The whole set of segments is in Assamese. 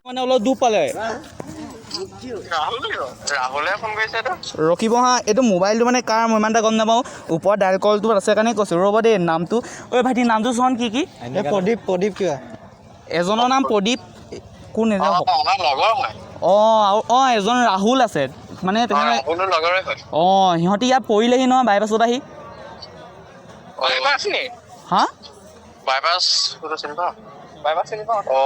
মানে অলপ দুখ পালে। ৰাহুলে ফোন কৰিছে এইটো। ৰখিব হা, এইটো মোবাইলটো মানে কাৰ মই ইমান এটা গম নাপাওঁ। ওপৰত ডায়েল কলটো আছে কাৰণে কৈছোঁ, ৰ'ব দেই। নামটো, ঐ ভাইটি, নামটো চোন কি কি? প্ৰদীপ, প্ৰদীপ কিবা। এজনৰ নাম প্ৰদীপ, কোন এজন? আমাৰ লগৰ হয়। অঁ, আৰু অঁ এজন ৰাহুল আছে মানে তেনেকৈ। ৰাহুলো লগৰে হয়। অঁ, সিহঁতি ইয়াত পৰিলেহি নহয় বাইপাছত আহি। বাইপাছ নি? হা? বাইপাছ চিনি পাওঁ, বাইপাছ চিনি পাওঁ। অ,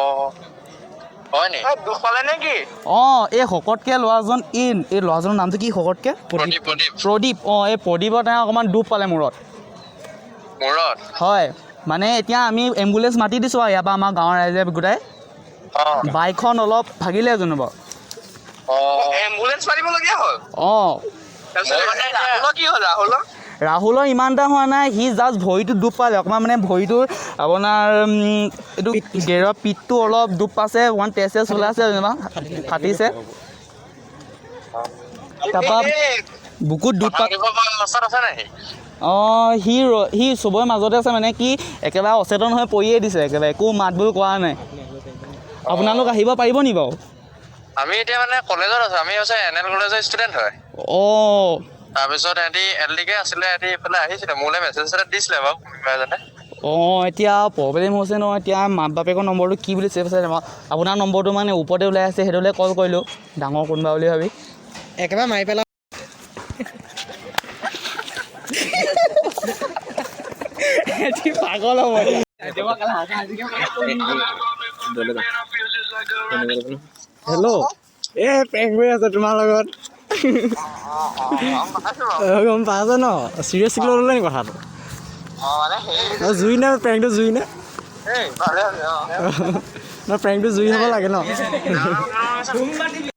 হয় নি? দুখ পালে নে কি? অঁ, এই শকতকৈ ল'ৰাজন, এই ল'ৰাজনৰ নামটো কি শকতকৈ? প্ৰদীপ, প্ৰদীপ। প্ৰদীপ, অঁ। এই প্ৰদীপৰ তেওঁ অকণমান দুখ পালে মূৰত। মূৰত? হয়, মানে এতিয়া আমি এম্বুলেঞ্চ মাতি দিছোঁ আৰু ইয়াৰ পৰা আমাৰ গাঁৱৰ ৰাইজে গোটাই। বাইকখন অলপ ভাগিলে যেনিবা। এম্বুলেঞ্চ মাতিবলগীয়া হ'ল? অঁ। ৰাহুলৰ কি হ'ল, ৰাহুলৰ? ৰাহুলৰ ইমান এটা হোৱা নাই, সি জাষ্ট ভৰিটো দুখ পালে অকণমান, মানে ভৰিটোৰ আপোনাৰ এইটো গেৰৰ পিঠটো অলপ দুখ পাইছে, অকণমান তেজ তেজ ওলাইছে যেনিবা, ফাটিছে। তাৰপৰা বুকুত দুখ পা অৱস্থাত আছে নাই? অঁ, সি চবৰে মাজতে আছে, মানে কি একেবাৰে অচেতন হৈ পৰিয়ে দিছে, একেবাৰে একো মাত বোল কৰা নাই। আপোনালোক আহিব পাৰিব নি বাৰু? আমি এতিয়া মানে কলেজত আছো, আমি হৈছে এন এল কলেজৰ ষ্টুডেণ্ট হয়। অঁ। তাৰপিছত সিহঁতি এল ডিকে আছিলে, সিহঁতি এইফালে আহিছিলে, মোলৈ মেছেজ এটা দিছিলে বাৰু কোনোবা এজনে। অঁ, এতিয়া প্ৰব্লেম হৈছে নহয়, এতিয়া মাক বাপেকৰ নম্বৰটো কি বুলি ছেভ আছে? আপোনাৰ নম্বৰটো মানে ওপৰতে ওলাই আছে, সেইটোলৈ কল কৰিলোঁ ডাঙৰ কোনোবা বুলি ভাবি। একেবাৰে মাৰি পেলা। সিহঁতি পাগল হ'ব। হেল্ল', এই প্ৰেংক কৰি আছে তোমাৰ লগত। গম পাইছ ন? চিৰিয়াছলি ল'লে নি কথাটো? জুই নে প্ৰেংকটো? জুই নে ন? প্ৰেংকটো জুই হ'ব লাগে ন?